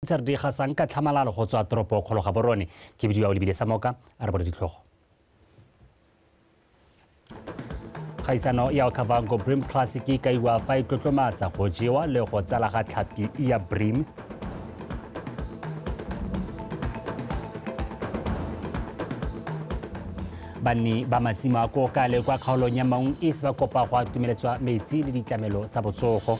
Tse re di gasang ka tlhamalalo go tswa toropo kgolo Gaborone. Ke bidiwa o lebile Samoka a re bone ditlhogo. Kgaisano ya Okavango Bream Classic e kaiwa fa e tlotlomatsa go jewa le go tsala ga tlhapi ya bream. Banni ba masimo a Koka le kwa kgaolong ya Maun East ba kopa go atumeletswa metsi le ditlamelo tsa botsogo.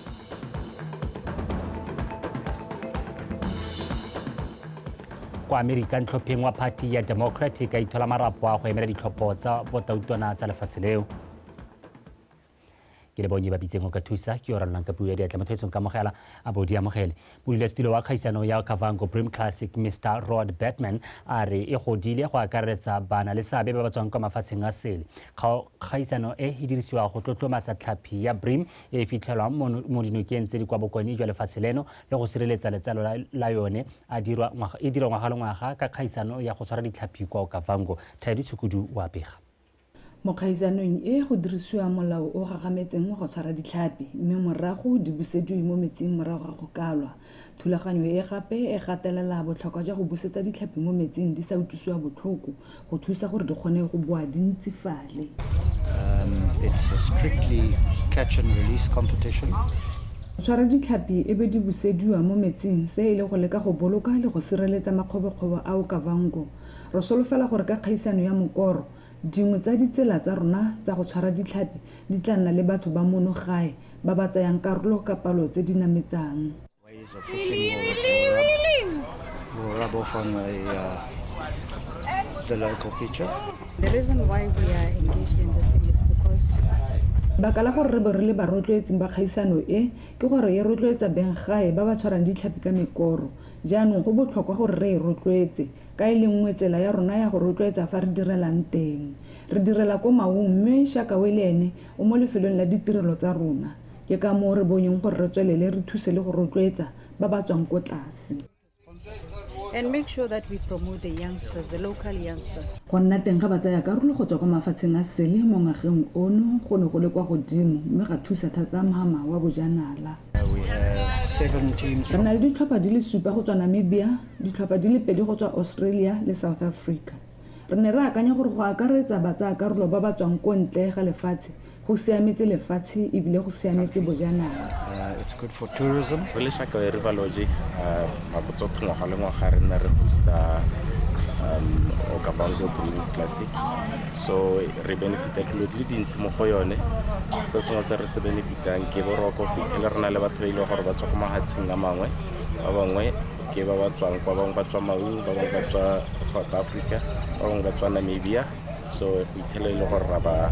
Kwa Amerika, ntlhopheng wa party ya Democratic a ithola marapo a go emela ditlhopho tsa botautona tsa lefatshe leo. Ke le bonye ba bitseng go ka thusa ke yo ranolang ka puo ya diatla motho etsong kamogela a bo di amogele. Modulasetilo wa kgaisano ya Okavango Bream Classic Mr Rod Batman a re e godile go akaretsa bana le seabe ba ba tswang kwa mafatsheng a sele. Kgaisano e e dirisiwa go tlotlomatsa tlhapi ya bream e e fitlhelwang mo dinokeng tse di kwa bokone jwa lefatshe leno le go sireletsa letsalo la yone. E dirwa ngwaga le ngwaga ka kgaisano ya go tshwara ditlhapi kwa Okavango. Thaedi Tshukudu wa pega. Mo kgaisanong e go dirisiwa molao o gagametseng wa go tshwara ditlhapi mme morago di busediwe mo metsing morago ga go kalwa. Thulaganyo e gape e gatelela botlhokwa jwa go busetsa ditlhapi mo metsing di sa utlwisiwa botlhoko go thusa gore di kgone go boa di ntsifale. It's a strictly catch and release competition. Tshwara ditlhapi e be di busediwa mo metsing se e le go leka go boloka le go sireletsa makgobokgobo a Okavango. Re solofela gore ka kgaisano ya mokoro dingwe tsa ditsela tsa rona tsa go tshwara ditlhapi di tla nna le batho ba mono gae ba ba tsayang karolo ka palo tse di nametsang. Ways of fishing will rub off on the local feature. The reason why we are engaged in this thing is because Baka la gore re bo re le barotloetsing ba kgaisano e ke gore e rotloetsa beng gae ba ba tshwarang ditlhapi ka mekoro. Jaanong go botlhokwa gore re e rotloetse ka e le nngwe tsela ya rona ya go rotloetsa fa re direlang teng. Re direla ko Maung mme Shakawe le ene o mo lefelong la ditirelo tsa rona. Ke ka moo re bonyeng gore re tswelele re thuse le go rotloetsa ba ba tswang ko tlase. And make sure that we promote the youngsters, the local youngsters. Go nna teng ga ba tsaya karolo go tswa kwa mafatsheng a sele mo ngwageng ono go ne go le kwa godimo mme ga thusa thata mhama wa bojanala. We have 7 teams. Re na le ditlhopha di le 7 go tswa Namibia, ditlhopha di le 2 go tswa Australia le South Africa. Re ne re akanya gore go akaretsa ba tsaya karolo ba ba tswang ko ntle ga lefatshe go siametse lefatshe ebile go siametse bojanala. It's good for tourism. Re le Shakawe River Lodge, nako tsotlhe ngwaga le ngwaga re nna re hosta Okavango Bream Classic. So re benefita dilo di le dintsi mo go yone. Se sengwe se re se benefitang ke boroko, go fitlhela re na le batho ba e leng gore ba tswa ko mafatsheng a mangwe, ba bangwe ke ba ba tswang kwa, bangwe ba tswa Maun, ba bangwe ba tswa South Africa, ba bangwe ba tswa Namibia. So go fitlhela e le gore ra ba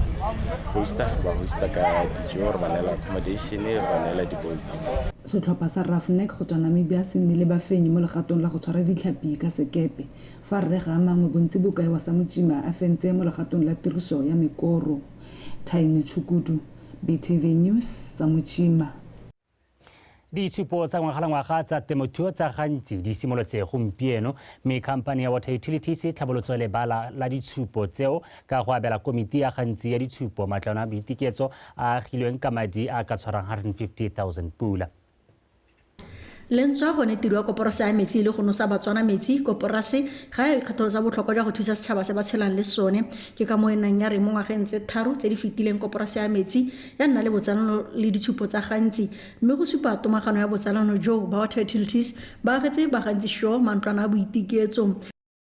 hosta, ba hosta ka dijo, re ba neela accommodation, re ba neela diboto. Setlhopha sa Roughneck go tswa Namibia se nnile bafenyi mo legatong la go tshwara ditlhapi ka sekepe, fa rre ga a mangwe bontsi bo kaiwa sa Motjima a fentse mo legatong la tiriso ya mekoro. Thaini Tshukudu, BTV News, sa Motjima. Ditshupo tsa ngwaga le ngwaga tsa temothuo tsa gantsi di simolotse gompieno mme khamphane ya Water Utilities e tlhabolotse lebala la ditshupo tseo ka go abela komiti ya gantsi ya ditshupo matlwana a boitiketso a agilweng ka madi a ka tshwarang 150,000 pula. Lentswa gone tiro ya koporase ya metsi le go nosa Batswana metsi, koporase ga e ikgatholosa botlhokwa jwa go thusa setšhaba se ba tshelang le sone. Ke ka moo e nang ya re mo ngwageng tse 3 tse di fetileng koporase ya metsi ya nna le botsalano le ditshupo tsa gantsi, mme go supa tomagano ya botsalano jo ba Water Utilities ba agetse ba gantsi sho mantlwana a boitiketso.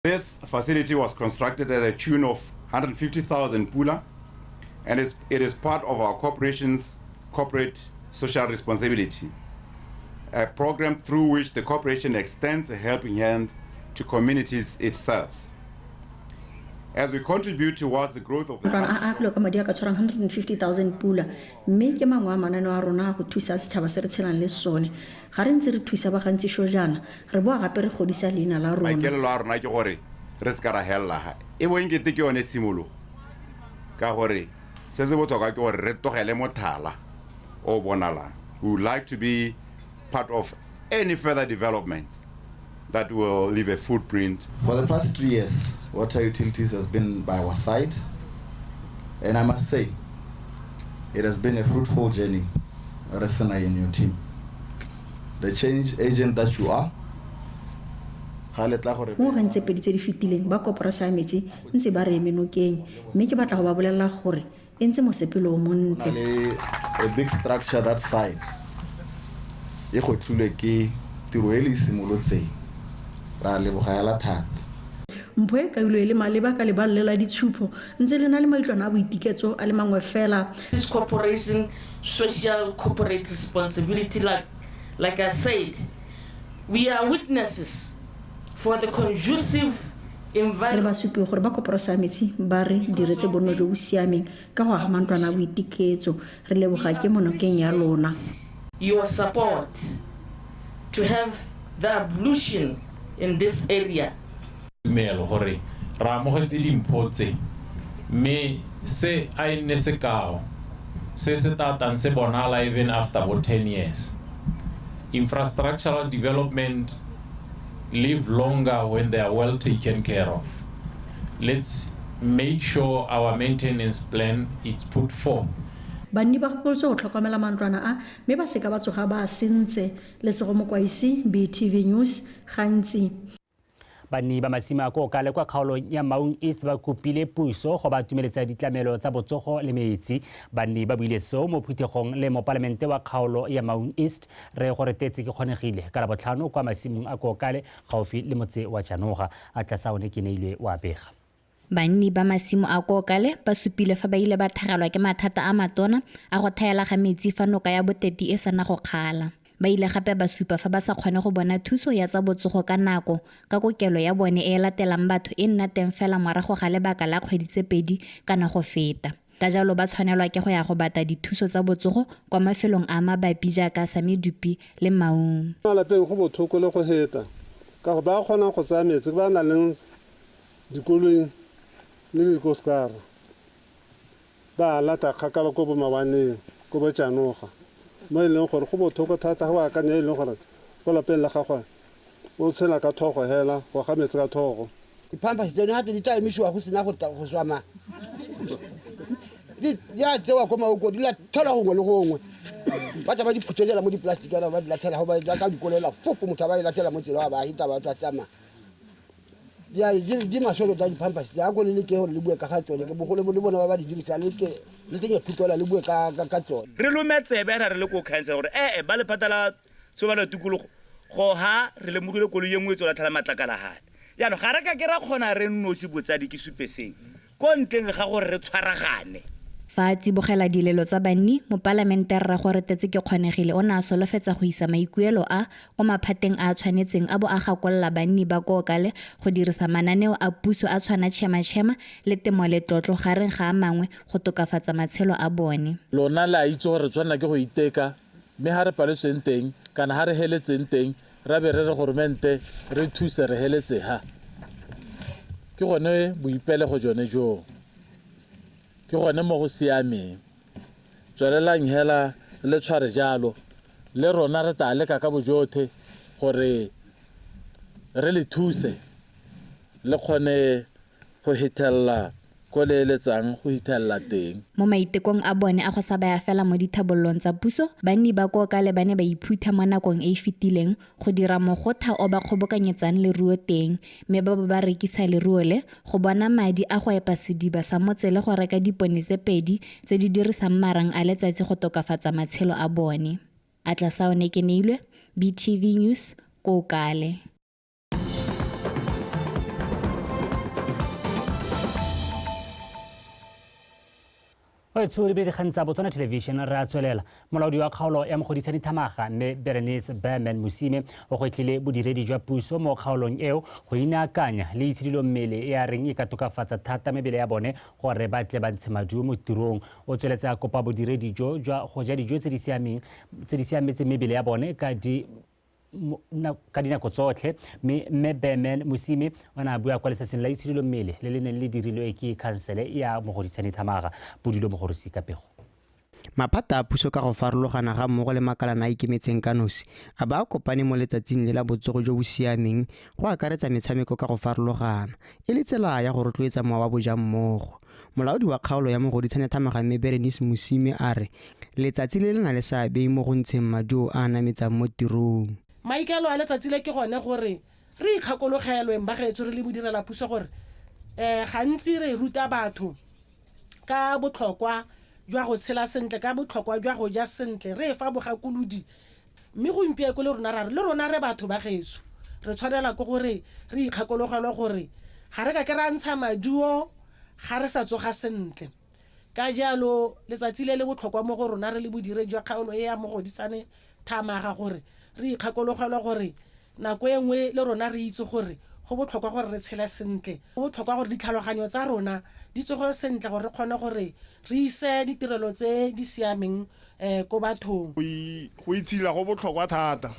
This facility was constructed at a tune of 150,000 pula, and it is part of our corporation's corporate social responsibility, a program through which the corporation extends a helping hand to communities it serves. As we contribute towards the growth of the country. A agilwe ka madi a ka tshwarang 150,000 pula, mme ke mangwe a mananeo a rona go thusa setšhaba se re tshelang le sone. Ga re ntse re thusa ba gantsi sho jaana, re boa gape re godisa leina la rona. Maikaelelo a rona ke gore re se ka ra helela ga e bo nkete ke yone tshimologo, ka gore se se botlhokwa ke gore re tlogele mothala o bonalang. We would like to be part of any further developments that will leave a footprint. For the past 3 years, Water Utilities has been by our side, and I must say, it has been a fruitful journey, Resena and your team. The change agent that you are, Ga le tla gore Mo ngwageng tse pedi tse di fetileng ba koporase ya metsi ntse ba re eme nokeng, mme ke batla go ba bolelela gore e ntse mosepele o montle. Le a big structure that side e gotlhilwe ke tiro e le e simolotseng. Ra leboga hela thata. Mpho e kailwe e le maleba ka lebalele la ditshupo ntse le na le maitlwana a boitiketso a le mangwe fela. This corporation social corporate responsibility, like I said, we are witnesses for the conducive Re environment. ba supe gore ba koporase ya metsi ba re diretse bonno jo bo siameng ka go aga mantlwana a boitiketso. Re leboga ke monokeng ya lona. Your support to have the ablution in this area. Tumelo gore re amogetse dimpho tse, mme se a e nne sekao se se tatang se bonala even after bo 10 years. Infrastructural development live longer when they are well taken care of. Let's make sure our maintenance plan is put forth. Banni ba gakolotswe go tlhokomela mantlwana a mme ba seka ba tsoga ba a sentse. Lesego Mokwaisi, BTV News, Gantsi. Banni ba masimo a Kokale kwa kgaolong ya Maun East ba kopile puso go ba tumeletsa ditlamelo tsa botsogo le metsi. Banni ba buile seo mo phuthegong le mopalamente wa kgaolo ya Maun East re gore tetse ke kgonegile ka Labotlhano kwa masimong a Kokale gaufi le motse wa Janoga. A tlasa one ke neilwe wa bega. Banni ba masimo a Kokale ba supile fa ba ile ba thagelwa ke mathata a matona a go thaela ga metsi fa noka ya Boteti e sena go kgala. Ba ile gape ba supa fa ba sa kgone go bona thuso ya tsa botsogo ka nako ka kokelo ya bone e latelang batho e nna teng fela morago ga lebaka la kgwedi tse pedi kana go feta. Ka jalo ba tshwanelwa ke go ya go batla dithuso tsa botsogo kwa mafelong a mabapi jaaka Samedupi le Maung. Malapeng go bothoko le go heta ka go ba kgona go tsaya metsi ba na leng dikoloi le dikoskara ba lata kgakala ko bo mawaneng ko bo Janoga, mo e leng gore go bothoko thata go akanya e leng gore ko lapeng la gagwe o tshela ka thogo hela go ga metsi ka thogo. Diphampa tseno ha di tla emisiwa go sena go swama di ya tsewa ko maoko di la thola gongwe le gongwe, ba tsa ba di phuthela mo di-plastic ba di latlhela go ba ka dikolela fofo motho a ba e latlhela mo tsela ba hita ba tla tsamaya. Di masolo tsa di-pampers tse a ko le leke gore le bue ka ga tsone, ke bogolo le bona ba ba di dirisang le ke le tsenye thutola le bue ka tsone. Re lome tsebe ra re le ko council gore ba lephata la tshobalo tikologo go ha re lemogile koloi e nngwe e tswa latlhela matlakala gale. Jaanong ga re ka ke ra kgona re nnosi botsadi ke supe seng ko ntleng ga gore re tshwaragane. Fa a tsibogela dilelo tsa banni, mopalamente Rra Goretetse ke Kgonegile o ne a solofetsa go isa maikuelo a ko maphateng a a tshwanetseng a bo a gakolola banni ba Kokale go dirisa mananeo a puso a tshwana Chema-Chema le temo letlotlo gareng ga a mangwe go tokafatsa matshelo a bone. Lona le a itse gore tshwanela ke go iteka, mme ha re paletsweng teng kana ha re heletseng teng ra be re re goromente re thuse re heletse ha. Ke gone boipelego jone joo. Ke gone mo go siameng. Tswelelang hela le tshware jalo, le rona re tla leka ka bojothe gore re le thuse le kgone go hithella ko le eletsang go hithella teng. Mo maitekong a bone a go sa baya fela mo dithabolong tsa puso, banni ba Kokale ba ne ba iphutha mo nakong e e fetileng go dira mogotha o ba kgobokanyetsang leruo teng, mme ba bo ba rekisa leruo le go bona madi a go epa sediba sa motse le go reka dipone tse pedi tse di dirisang marang a letsatsi go tokafatsa matshelo a bone. Atlasaone ke neilwe, BTV News, Kokale. Oetsho re dikgang tsa Botswana Television re a tswelela. Molaodi wa kgaolo ya Mogoditshane Thamaga mme Berenice Berman Mosime o gwetlhile bodiredi jwa puso mo kgaolong eo go inaakanya le itshidilo mmele e a reng e ka tokafatsa thata mebele ya bone gore ba tle ba ntshe maduo mo tirong. O tsweletse a kopa bodiredi jo jwa go ja dijo tse di siameng tse di siametseng mebele ya bone ka dinako tsotlhe. Mme Berman Mosime o ne a bua kwa letsatsing la itshidilo mmele le le neng le dirilwe ke khansele ya Mogoditshane Thamaga. Bodulo Mogorosi ka pego. Maphata a puso ka go farologana ga mmogo le makalana a ikemetseng ka nosi a ba kopane mo letsatsing le la botsogo jo bo siameng go akaretsa metshameko ka go farologana e le tsela ya go rotloetsa mowa wa bojammogo. Molaodi wa kgaolo ya Mogoditshane Thamaga mme Berenice Mosime a re letsatsi le le na le seabe mo go ntsheng maduo a a nametsang mo tirong. Maikaelo a letsatsi le ke gone gore Re ikgakologelweng bagaetsho re le bodirela puso gore gantsi re ruta batho ka botlhokwa jwa go tshela sentle, ka botlhokwa jwa go ja sentle, re fa bogakolodi. Mme gompieko le rona ra re le rona re batho ba gaetsho, re tshwanela ke gore re ikgakologelwe gore ga re ka ke ra ntsha maduo ga re sa tsoga sentle. Ka jalo letsatsi le le botlhokwa mo go rona re le bodiredi jwa kgaolo e ya Mogoditshane Thamaga gore re ikgakologelwe gore nako e nngwe le rona re itse gore go botlhokwa gore re tshele sentle, go botlhokwa gore ditlhaloganyo tsa rona di tsoge sentle gore re kgone gore re ise ditirelo tse di siameng ko bathong. Go itshidila go botlhokwa thata.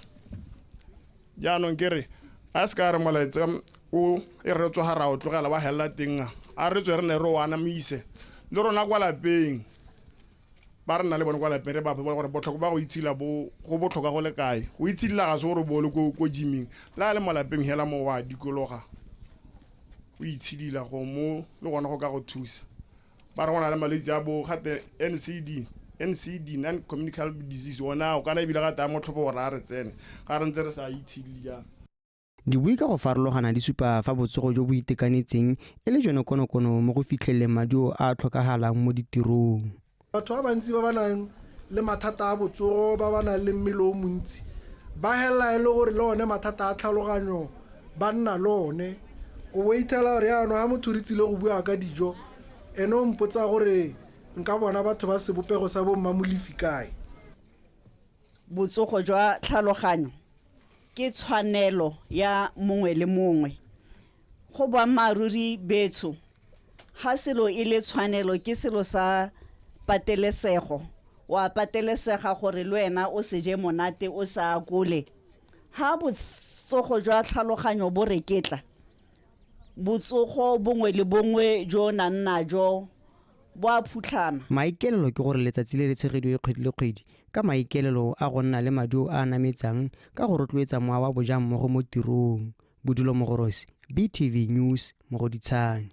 Jaanong ke re a se ka re molaetsa o e re tsoga ra o tlogela wa helela teng, a re tswe re ne re o anamise le rona kwa lapeng, ba re nna le bone kwa lapeng re ba bone gore botlhokwa ba go itshidila bo go botlhokwa go le kae. Go itshidila ga se gore bo le ko gyming, le a le mo lapeng hela mo wa dikologa o itshidila go mo le gona go ka go thusa. Ba re go na le malwetse a bo gate NCD, non communicable disease, ona o kana ebile ga taya motlhofo gore a re tsene ga re ntse re sa itshidile jang. Dibui ka go farologana di supa fa botsogo jo bo itekanetseng e le jone konokono mo go fitlheleleng maduo a a tlhokagalang mo ditirong. Batho ba bantsi ba ba nang le mathata a botsogo, ba ba nang le mmele o montsi, ba helela e le gore le one mathata a tlhaloganyo ba nna le one. O bo ithela gore jaanong ga motho re tsile go bua ka dijo, ene o mpotsa gore nka bona batho ba sebopego sa bo mmamolefi kae. Botsogo jwa tlhaloganyo ke tshwanelo ya mongwe le mongwe. Go boammaaruri betsho, ga selo e le tshwanelo ke selo sa patelesego. Wa patelesega gore le wena o se je monate o sa akole. Ha botsogo jwa tlhaloganyo bo reketla, botsogo bongwe le bongwe jo nang najo bo a phutlhama. Maikaelelo ke gore letsatsi le le tshegediwe kgwedi le kgwedi ka maikaelelo a go nna le maduo a a nametsang ka go rotloetsa mowa wa bojammogo mo tirong. Bodulo Mogorosi, BTV News, Mogoditshane.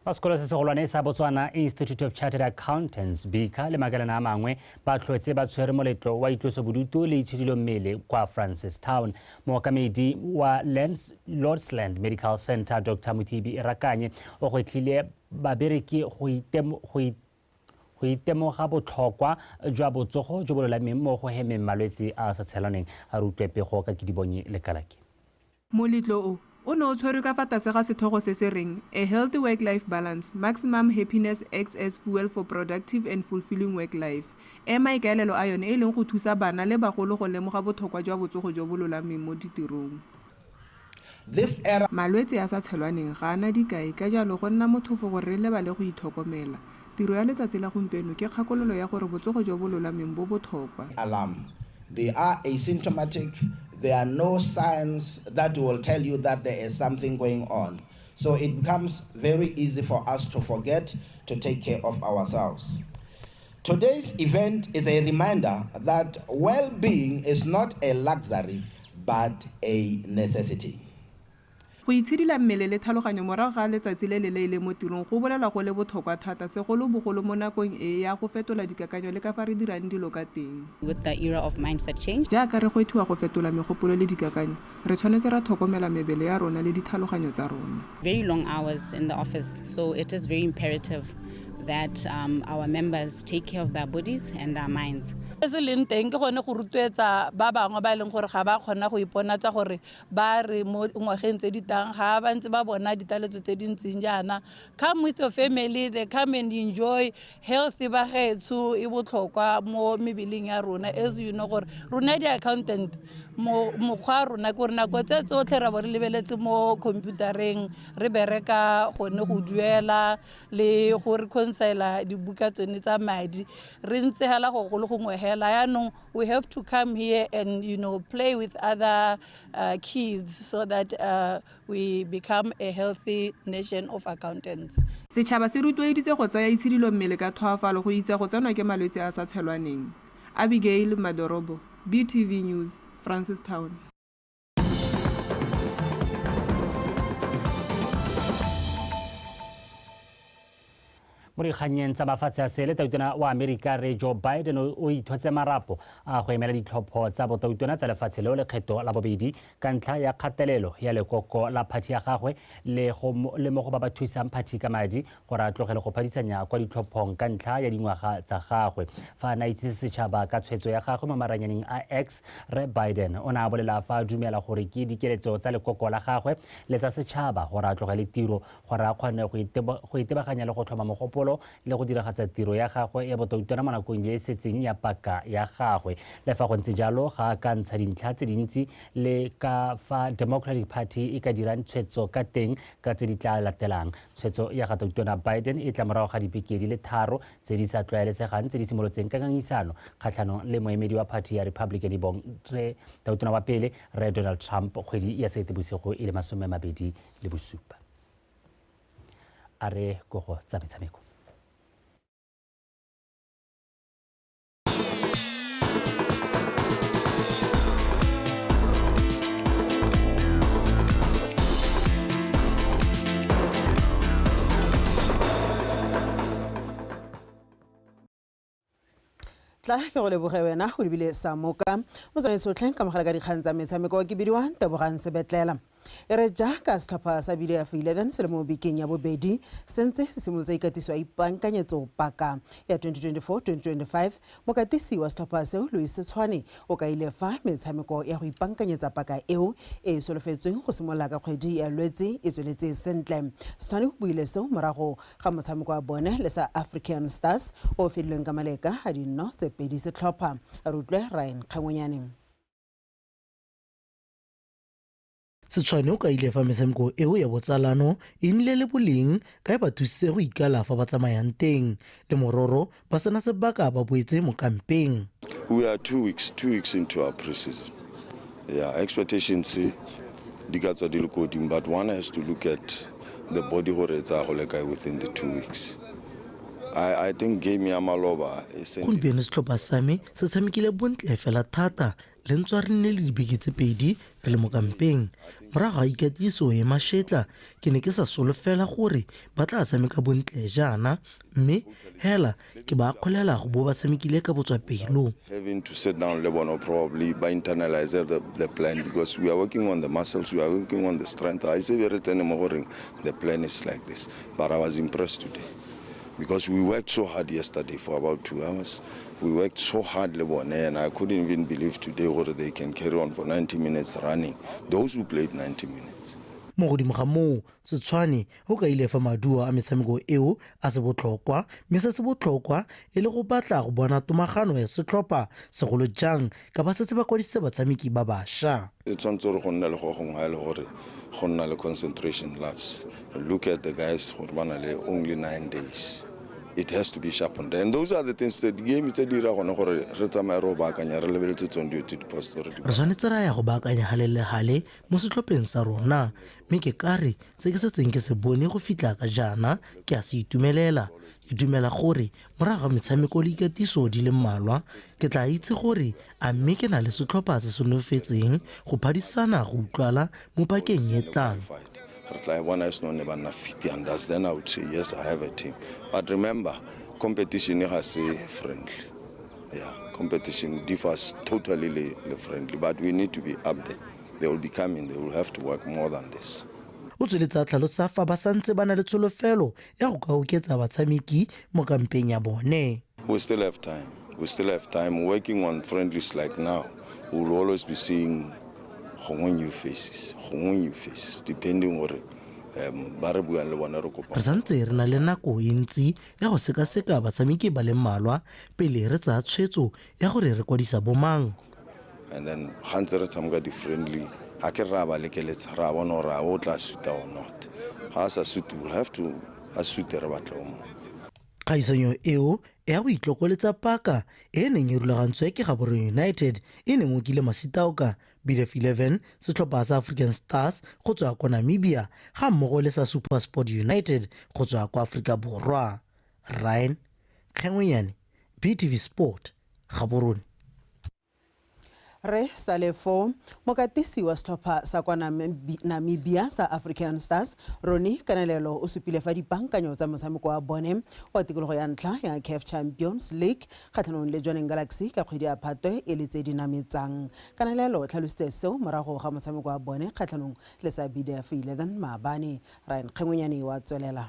Ba sekolo se segolwane sa Botswana Institute of Chartered Accountants BICA le makalana a mangwe ba tlhoetse ba tshwere moletlo wa itlosobodutu le itshidilo mmele kwa Francistown. Mookamedi wa Lordsland Medical Center Dr. Mothibi Rakanye o gwetlhile babereki go itemoga botlhokwa jwa botsogo jo bo lolameng mo go hemeng malwetse a sa tshelaneng. A re utlwe pego ka Kidibonye le Kalaki. Moletlo o ne o tshwerwe ka fa tlase ga setlhogo se se reng A Healthy Work-Life Balance, Maximum Happiness Acts as Fuel for Productive and Fulfilling Work Life, e maikaelelo a yone e leng go thusa bana le bagolo go lemoga botlhokwa jwa botsogo jo bo lolameng mo ditirong. Malwetse a sa tshelwaneng ga ana dikai, ka jalo go nna motlhofo gore re lebale go itlhokomela. Tiro ya letsatsi la gompieno ke kgakololo ya gore botsogo jo bo lolameng bo botlhokwa. Alarm. They are asymptomatic. There are no signs that will tell you that there is something going on. So it becomes very easy for us to forget to take care of ourselves. Today's event is a reminder that well-being is not a luxury, but a necessity. Go itshidila mmele le tlhaloganyo morago ga letsatsi le le leele mo tirong go bolela go le botlhokwa thata, segolobogolo mo nakong e ya go fetola dikakanyo le ka fa re dirang dilo ka teng. With the era of mindset change. Jaaka re gwetlhiwa go fetola megopolo le dikakanyo, re tshwanetse ra tlhokomela mebele ya rona le ditlhaloganyo tsa rona. Very long hours in the office, so it is very imperative that our members take care of their bodies and their minds. Se leng teng ke gone go rotloetsa ba bangwe ba e leng gore ga ba kgona go iponatsa gore ba re mo ngwageng tse di tang ga ba ntse ba bona ditaletso tse di ntseng jaana. Come with your family, they come and enjoy healthy ba gaetsho e botlhokwa mo mebeleng ya rona. As you know gore rona di-accountant mokgwa rona ke gore nako tse tsotlhe ra bo re lebeletse mo computereng re bereka gone go duela le go reconcile dibuka tsone tsa madi, re ntse hela go go le gongwe hela. Yaanong we have to come here and play with other kids so that we become a healthy nation of accountants. Setšhaba se rotloeditse go tsaya itshidilo mmele ka tlhoafalo go itsa go tsenwa ke malwetse a sa tshelwaneng. Abigail Madorobo, BTV News, Francistown. Mo dikgannyeng tsa mafatshe a sele, tautona wa Amerika re Joe Biden o ithotse marapo a go emela ditlhopho tsa botautona tsa lefatshe leo lekgetho la bobedi ka ntlha ya kgatelelo ya lekoko la phathi ya gagwe le mo go ba ba thusang phathi ka madi gore a tlogele go phadisanya kwa ditlhophong ka ntlha ya dingwaga tsa gagwe. Fa a na itsise setšhaba ka tshwetso ya gagwe mo maranyaneng a X, re Biden o ne a bolela fa a dumela gore ke dikeletso tsa lekoko la gagwe le tsa setšhaba gore a tlogele tiro gore a kgone go itebaganya le go tlhoma mogopolo le go diragatsa tiro ya gagwe ya botautona mo nakong e setseng ya paka ya gagwe. Le fa go ntse jalo, ga a ka ntsha dintlha tse dintsi le ka fa Democratic Party e ka dirang tshwetso ka teng ka tse di tla latelang. Tshwetso ya ga tautona Biden e tla morago ga dibeke di le 3 tse di sa tlwaelesegang tse di simolotseng ka ngangisano kgatlhanong le moemedi wa party ya Republican ebong re tautona wa pele re Donald Trump kgwedi ya Seetebosigo e le 27. A re kogo tsa metshameko. Tla ke go leboge wena o lebile Samoka mo tshwanetse o tlheng ka mogala ka dikgang tsa metshameko ke bidiwa Tebogang Sebetlela. E re jaaka setlhopha sa BDF 11 se le mo bekeng ya bobedi se ntse se simolotse ikatiso ya ipaakanyetso paka ya 2024-2025, mokatisi wa setlhopha seo Louis Setshwane o kaile fa metshameko ya go ipaakanyetsa paka eo e solofetsweng go simolola ka kgwedi ya Lwetse e tsweletse sentle. Setshwane o buile seo morago ga motshameko wa bone le sa African Stars o fedilweng ka maleka a 0-2 setlhopha. Re utlwe Ryan Kgangonyane. Setshwane o kaile fa metshameko eo ya botsalano e nnile le boleng ka e ba thusitse go ikala fa ba tsamayang teng le mororo ba sena sebaka ba boetse mo kampeng. We are 2 weeks into our pre-season. Yeah, expectations di ka tswa di le ko godimo, but one has to look at the body gore e tsaya go le kae within the 2 weeks. I think game ya maloba e seng Gompieno setlhopha sa me se tshamekile bontle fela thata le ntswa re nne le dibeke tse 2 re le mo kampeng. Morago ga ikatiso e mashetla ke ne ke sa solofela gore ba tla tshameka bontle jaana, mme hela ke ba akgolela go bo ba tshamekile ka botswapelo. Having to sit down le bona probably ba internalize the plan because we are working on the muscles, we are working on the strength. I say re tsene mo goreng the plan is like this, but I was impressed today because we worked so hard yesterday for about 2 hours. We worked so hard, Lebone, and I couldn't even believe today whether they can carry on for 90 minutes running. Those who played 90 minutes. Mo godimo ga moo, Setshwane o kaile fa maduo a metshameko eo a se botlhokwa, mme se se botlhokwa e le go batla go bona tomagano ya setlhopha segolo jang ka ba setse ba kwadisitse batshameki ba bašwa. E tshwanetse gore go nne le go gongwe ga e le gore go nna le concentration lapse. Look at the guys gore ba na le only 9 days. It has to be sharpened. And those are the things that game tse di dira gone gore re tsamaye re o baakanya, re lebeletse tsone dilo tse di phoso re di Re tshwanetse ra ya go baakanya gale le gale mo setlhopheng sa rona, mme ke ka re se ke setseng ke se bone go fitlha ka jaana ke a se itumelela. Ke dumela gore morago ga metshameko le ikatiso di le mmalwa ke tla itse gore a mme ke na le setlhopha se se nonofetseng go phadisana go utlwala mo pakeng e tlang. Re tla e bona e seno ne ba nna fit, and that's then I would say yes, I have a team. But remember, competition ga se friendly. Yeah, competition differs totally le friendly, but we need to be up there. They will be coming, they will have to work more than this. O tsweletse a tlhalosa fa ba santse ba na le tsholofelo ya go ka oketsa batshameki mo kampeng ya bone. We still have time. We still have time. Working on friendlies like now, we will always be seeing gongwe new faces, depending gore ba re buang le bona re kopa. Re santse re na le nako e ntsi ya go sekaseka batshameki ba le mmalwa pele re tsaya tshwetso ya gore re kwadisa bomang. And then ga ntse re tshameka di-friendly, ga ke re a ba lekeletsa, re a bona gore a o tla suta or not. Ga a sa sute, we'll have to a sute re batle o mongwe. Kgaisanyo eo ya go itlokoletsa paka e neng e rulagantswe ke Gaborone United e neng okile Masitaoka, BDF 11, setlhopha sa African Stars go tswa kwa Namibia ga mmogo le sa SuperSport United go tswa kwa Afrika Borwa. Ryan Kgengwenyane, BTV Sport, Gaborone. Re sale foo, mokatisi wa setlhopha sa kwa Namibia sa African Stars, Ronnie Kanalelo, o supile fa dipaankanyo tsa motshameko wa bone wa tikologo ya ntlha ya CAF Champions League kgatlhanong le Jwaneng Galaxy ka kgwedi ya Phatwe e le tse di nametsang. Kanalelo o tlhalositse seo morago ga motshameko wa bone kgatlhanong le sa BDF 11 maabane. Ryan Kgengwenyane wa tswelela.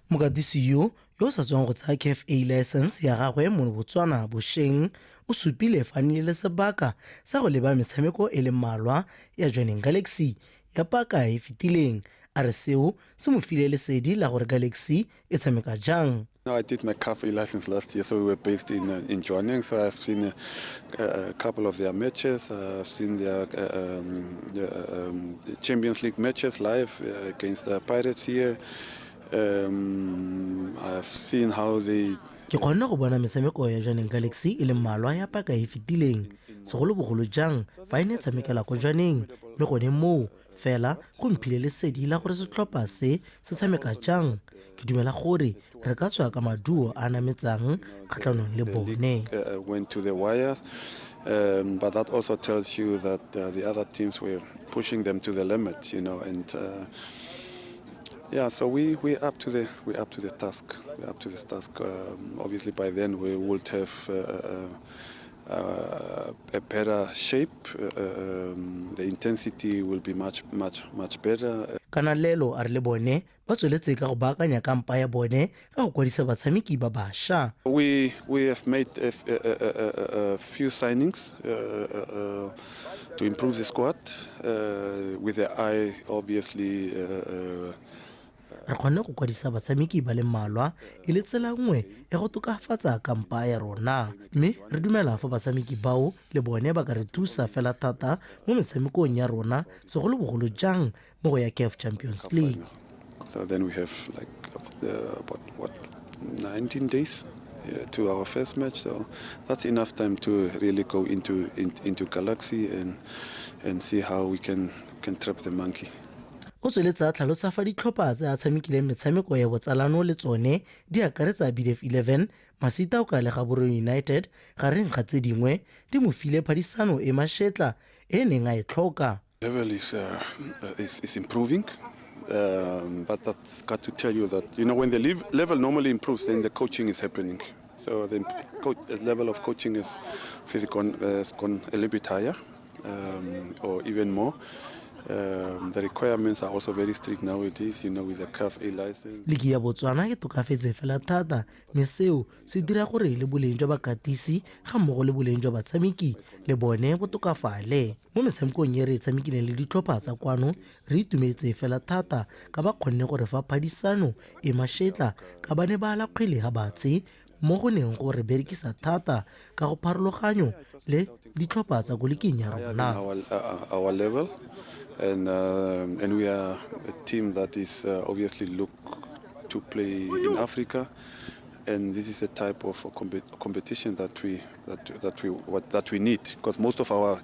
Mokatisi yo, yo o sa tswang go tsaya CAF A license ya gagwe mo Botswana bosheng, o supile fa a nnile le sebaka sa go leba metshameko e le mmalwa ya Jwaneng Galaxy ya paka e fetileng. A re seo se mo file lesedi la gore Galaxy e tshameka jang. No, I did my CAF A license last year, so we were based in Jwaneng. So I've seen a couple of their matches. I've seen their Champions League matches live against the Pirates here. I've seen how they. Ke kgonne go bona metshameko ya Jwaneng Galaxy e le mmalwa ya paka e fetileng, segolobogolo jang fa e ne e tshamekela ko Jwaneng, mme gone moo fela go mphile lesedi la gore setlhopha se se tshameka jang. Ke dumela gore re ka tswa ka maduo a nametsang kgatlhanong le bone. Went to the wire, but that also tells you that the other teams were pushing them to the limit, and yeah, so we up to the we up to the task. We up to this task. Obviously, by then we would have a better shape. The intensity will be much, much, much better. Kanalelo a re le bone ba tsweletse ka go baakanya kampa ya bone ka go kwadisa batshameki ba bašwa. We have made a few signings to improve the squad with the eye, obviously. Re kgonne go kwadisa batshameki ba le mmalwa e le tsela nngwe ya go tokafatsa kampa ya rona, mme re dumela fa batshameki bao le bone ba ka re thusa fela thata mo metshamekong ya rona, segolobogolo jang mo go ya CAF Champions League. So then we have like about what, 19 days to our first match, so that's enough time to really go into Galaxy and see how we can trap the monkey. O tsweletse a tlhalosa fa ditlhopha tse a tshamekileng metshameko ya botsalano le tsone di akaretsa BDF 11, Masita o le Gaborone United, gareng ga tse dingwe, di mo file phadisano e mašetla e neng a e tlhoka. Level is improving, but that's got to tell you that when the level normally improves, then the coaching is happening. So the level of coaching is has gone a little bit higher, or even more. The requirements are also very strict nowadays, with the CAF A license. Ligi ya Botswana e tokafetse fela thata, mme seo se dira gore le boleng jwa bakatisi ga mmogo le boleng jwa batshameki le bone bo tokafale. Mo metshamekong e re e tshamekileng le ditlhopha tsa kwano, re itumetse fela thata ka ba kgonne gore fa phadisano e mašetla ka ba ne ba ala kgwele ga batse mo go neng go re berekisa thata ka go pharologanyo le ditlhopha tsa ko liking ya rona. Our level, and we are a team that is obviously look to play in Africa, and this is a type of competition that we need, because most of our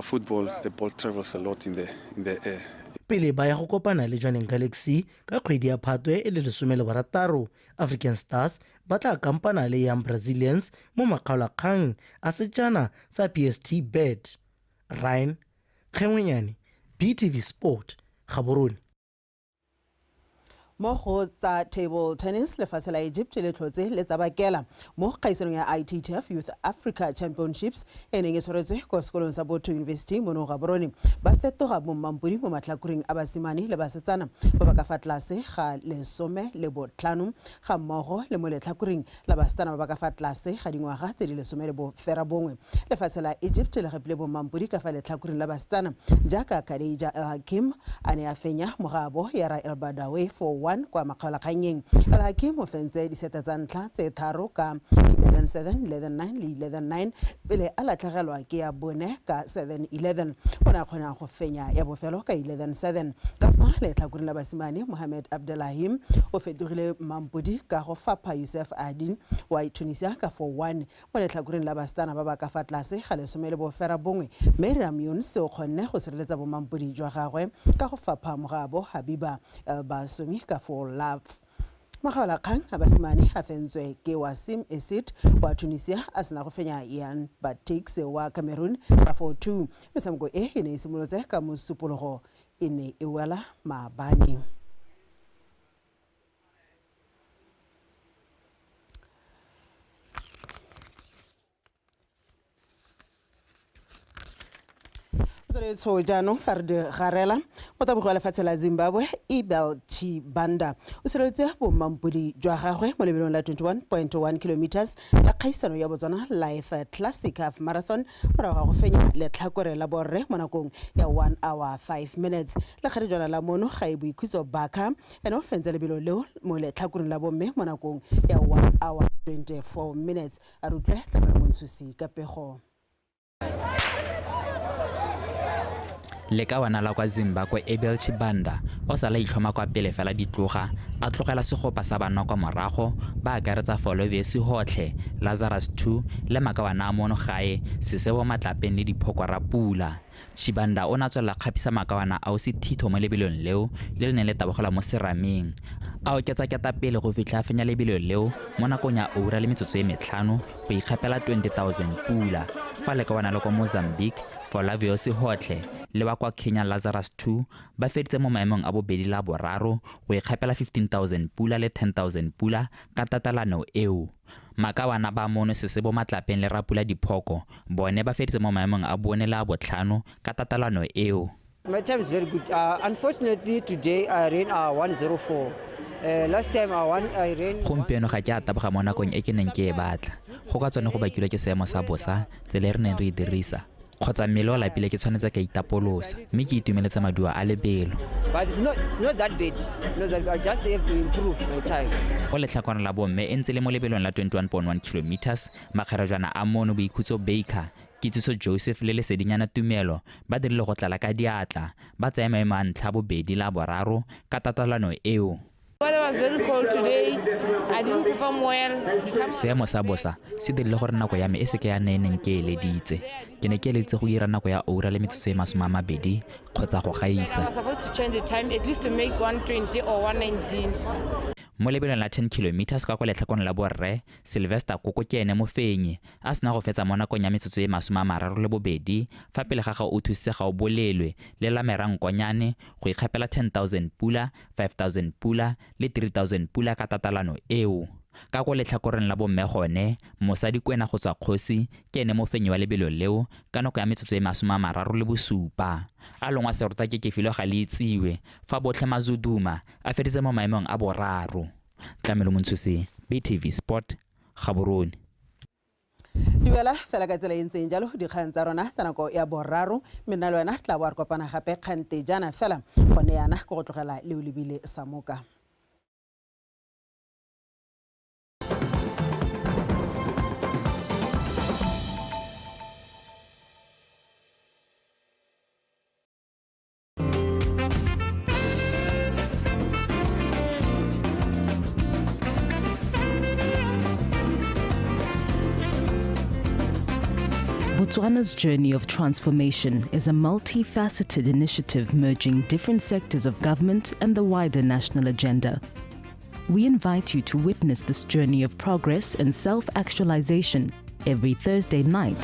football, the ball travels a lot in the air. Pele ba ya go kopana le Jwaneng Galaxy ka kgwedi ya Phatwe e le 16, African Stars ba tla kampana le Young Brazilians mo makgaolakgang a sejana sa PST Bet. Ryan Kgengwenyane, BTV Sport, Gaborone. Mo go tsa table tennis, lefatshe la Egypt le tlhotse le tsabakela mo kgaisanong ya ITTF Youth Africa Championships e neng e tshwaretswe kwa sekolong sa Botho University mono Gaborone. Ba fetoga bommampodi mo matlhakoreng a basimane le basetsana ba ba ka fa tlase ga 15 ga mmogo le mo letlhakoreng la basetsana ba ba ka fa tlase ga dingwaga tse di 19. Lefatshe la Egypt le gapile bommampodi ka fa letlhakoreng la basetsana jaaka Kadeja El Hakim a ne a fenya mogabo Yara El Badawe 4-1 kwa makgaolakgannyeng. El Hakim o fentse diseta tsa ntlha tse tharo ka 11-7, 11-9 le 11-9 pele a latlhegelwa ke ya bone ka 7-11. O ne a kgona go fenya ya bofelo ka 11-7. Ka fa letlhakoreng la basimane, Mohamed Abdelahim o fetogile mampodi ka go fapha Youssef Adin wa Tunisia ka 4-1. Mo letlhakoreng la basetsana ba ba ka fa tlase ga 19, Mariam Yuns o kgonne go sireletsa bomampodi jwa gagwe ka go fapha mogabo Habiba El Basomi ka 4 love. Makgaolakgang a basimane a fentswe ke Wasim Esid wa Tunisia a sena go fenya Yan Batix wa Cameroon ka 4-2. Metshameko e e ne e simolotse ka Mosupologo e ne e wela maabane. Tsho jaanong fa re di garela, motabogi wa lefatshe la Zimbabwe Abel Chibanda o sireleditse bommampodi jwa gagwe mo lebelong la 21.1 kilometers la kgaisano ya Botswana Life Classic Half Marathon morago ga go fenya letlhakore la borre mo nakong ya 1 hour 5 minutes. Lekgarejwana la mono ga e Boikhutso Baka ene o fentse lebelo leo mo letlhakoreng la bomme mo nakong ya 1 hour 24 minutes. A re utlwe Tlamelo Montshusi ka pego. Lekawana la kwa Zimbabwe Abel Chibanda o sala itlhoma kwa pele fela ditloga a tlogela segopa sa banna kwa morago ba akaretsa Folovesi Hotlhe, Lazarus 2 le makawana a mono gae Sesebo Matlapeng le Diphoko Rapula. Chibanda o ne a tswelela kgapisa makawana ao sethitho mo lebelong leo le le neng le tabogela mo serameng. A oketsa ketapele go fitlha a fenya lebelo leo mo nakong ya oura le metsotso e metlhano go ikgapela 20,000 pula. Fa lekawana le kwa Mozambique Flavio Hotlhe le wa kwa Kenya Lazarus 2 ba feditse mo maemong a bobedi la boraro go ikgapela 15,000 pula le 10,000 pula ka tatelano eo. Makawana ba mono Sesebo Matlapeng le Rapula Diphoko bone ba feditse mo maemong a bone le a botlhano ka tatelano eo. My time is very good. Unfortunately today I ran 104. Last time I ran. Gompieno ga ke a taboga mo nakong e ke neng ke e batla. Go ka tsone go bakilwe ke seemo sa bosa, tsela e re neng re e dirisa. Kgotsa mmele o lapile ke tshwanetse ka itapolosa mme ke itumeletse maduo a lebelo. But it's not that bad. Not that bad. I just have to improve my time. Go letlhakwana la bomme e ntse le mo lebelong la 21.1 kilometers, makgarejwana a mono Boikhutso Baker, Kitsiso Joseph le Lesedinyana Tumelo ba dirile go tlala ka diatla, ba tsaya maemo a ntlha bobedi la boraro ka tatelano eo. Weather was very cold today. I didn't perform well. Seemo sa bosa se dirile gore nako ya me e seke ya nne e neng ke eleditse. Ke ne ke eleditse go dira nako ya oura le metsotso e 20 kgotsa go gaisa. I was supposed to change the time at least to make 120 or 119. Mo lebelong la 10 kilometers ka kwa letlhakong la borre, Sylvester Koko ke ene mofenyi a sena go fetsa mo nakong ya metsotso e 32 fa pele ga ga o thusitse ga o bolelwe le la Merankonyane go ikgapela 10,000 pula, 5,000 pula le 3,000 pula ka tatelano eo. Ka kwa letlhakoreng la bomme gone, mosadi Kwena go tswa Kgosi ke ene mofenyi wa lebelo leo ka nako ya metsotso e 37. A longwa serota ke Kefilwe ga le itsiwe fa botlhe Mazuduma a feditse mo maemong a boraro. Tlamelo Montshusi, BTV Sport, Gaborone. Duela fela ka tsela e ntseng jalo dikgang tsa rona tsa nako ya boraro, mme nna le wena tla bo re kopana gape kgante jaana fela gone yana ke go tlogela le o lebile Samoka. Botswana's journey of transformation is a multifaceted initiative merging different sectors of government and the wider national agenda. We invite you to witness this journey of progress and self-actualization every Thursday night